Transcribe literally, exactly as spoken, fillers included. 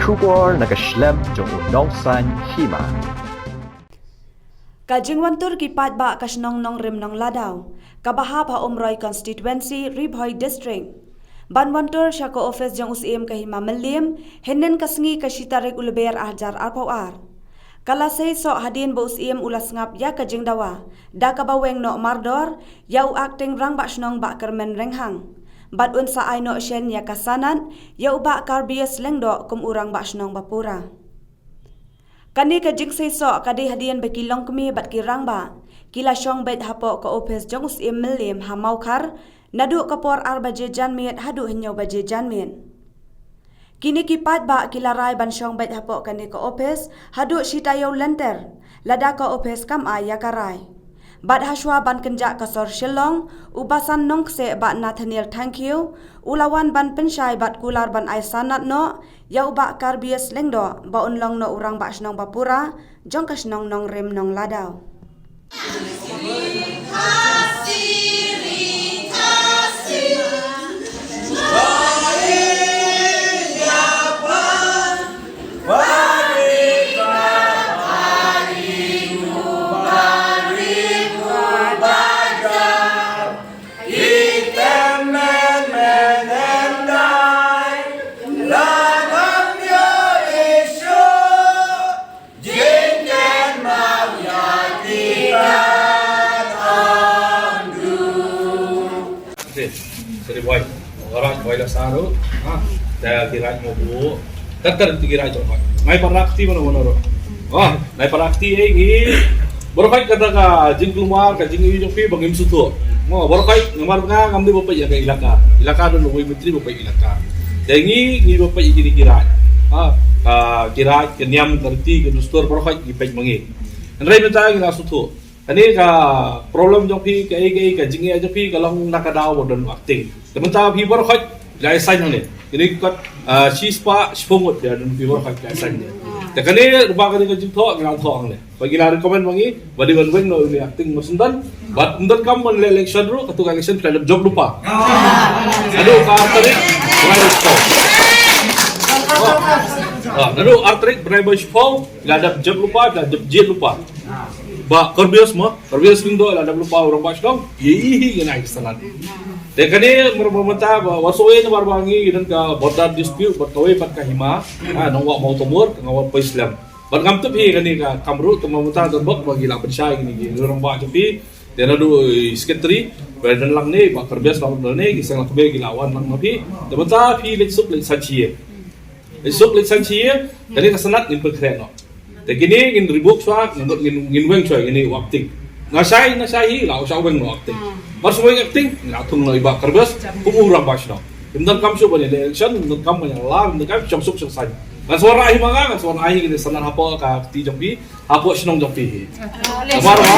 Khubor na ka shlem jong u nongsan hima. Ka jingwantur ki paidbah ka shnong Nongrim Nongladaw, kaba hap ha Umroi Constituency, Ri Bhoi District, ban wantur sha ka ophis jong u Syiem ka Hima Mylliem hynnin ka sngi ka shi tarik u Lber ar hajar arphew ar. Ka la sei soh hadien ba u Syiem u la sngap ïa ka jingdawa da kaba weng noh mardor ïa u Acting Rangbah Shnong Bah Kyrmen Ringhang, bad un sa ai noh shen ïa ka sanad ïa u Bah Karbius Lyngdoh kum u Rangbah Shnong bapura. Kane ka jingsei soh ka dei hadien ba ki longkmie bad ki rangbah ki la shong beit hapoh ka ophis jong u Syiem Mylliem ha Mawkhar naduh ka por ar baje janmiet haduh hynñiew baje janmiet. Kine ki paidbah ki la rai ban shong beit hapoh kane ka ophis haduh shi taïew lynter, lada ka ophis kam ai ïa ka rai. Bad hashwa ban kynjah ka sor Shillong, u Basan Nongkseh Bah Nathaniel Thangkhiew u la wan ban pynshai bad kular ban ai sanad noh ïa u Bah Karbius Lyngdoh ba un long noh u Rangbah Shnong bapura jong ka shnong Nongrim Nongladaw. Te, sorry boy. Ora boy la saru. Ha, da kira mo bu. Katar ti kira jo. Ngai parakti mana mana ro. Oh, ngai parakti eh ngi. Barokhai kata ka jingkulmar ka jingïohi jong phi ba ngim sngewthuh. Mo barokhai namar nga ngam dei ba peit ïa ka ilaka. Ilaka don wei menteri ba peit ilaka. Te ngi ngi ba peit ïa kine ki raij. Ha, ka ki raij, ka niam, ka riti, ka dustur barokhai ngi peit ma ngi. Hynrei mynta ngi la sngewthuh. Kane ka problem jong phi, kaei kaei ka jingeh jong phi ka long na ka daw ba don Acting. Te mynta phi barokhai la ïa sign hangne. Kine ki kot, ah, shispah shiphew ngut ïa don phi barokhai la ïa sign hangne. Te kane ba kane ka jingthoh ngi la thoh hangne. Ba ngi la recommend ma ngi ba dei ban weng noh ïa une Acting Marsyndah. Bad ym donkam ban leh election ruh, katto ka election phi la dep jop lypa. Naduh ka ar tarik bnai ba shiphew. Ah, naduh ar tarik bnai ba shiphew phi la dep jop lypa, phi la dep jied lypa. Bah Karbius mo, Karbius Lyngdoh la dep lypa u Rangbah Shnong. Ïa i hi ngan ai ka sanad. Te kane mar, mar mynta ba wat soi namar ba ngi don ka border dispute bad kawei pat ka hima. Ah, Nongwah Mawtamur, ka Nongwah Paislem. Bad ngam tip hi kane ka kam ruh, te mar mynta don bok ba ngi la pynshai kine ki rangbah jong phi. Te naduh i secretary ba don lang ne, Bah Karbius la don ne, ki seng la kbe ki la wan lang ma phi. Te mynta phi leit suk leit san shi ïa. Leit suk leit san shi ïa, kane ka sanad ngin pynkhreh noh. Te kine ngin rebook shuwa, ngin, ngin, ngin weng shuwa kine u Acting. Nga shai, nga shai hi, la u shah weng noh Acting. Mar shu weng Acting, nga thung noh i Bah Karbius kum u Rangbah Shnong. Ym donkam shuh ban ïaleh election, ym donkam ban ïalam, ym donkam, shong suk shong saiñ. Ngan sa wanrah hi ma nga, ngan sa wanrah hi kine sanad hapoh ka kti jong phi, hapoh shnong jong phi hi. Namar ba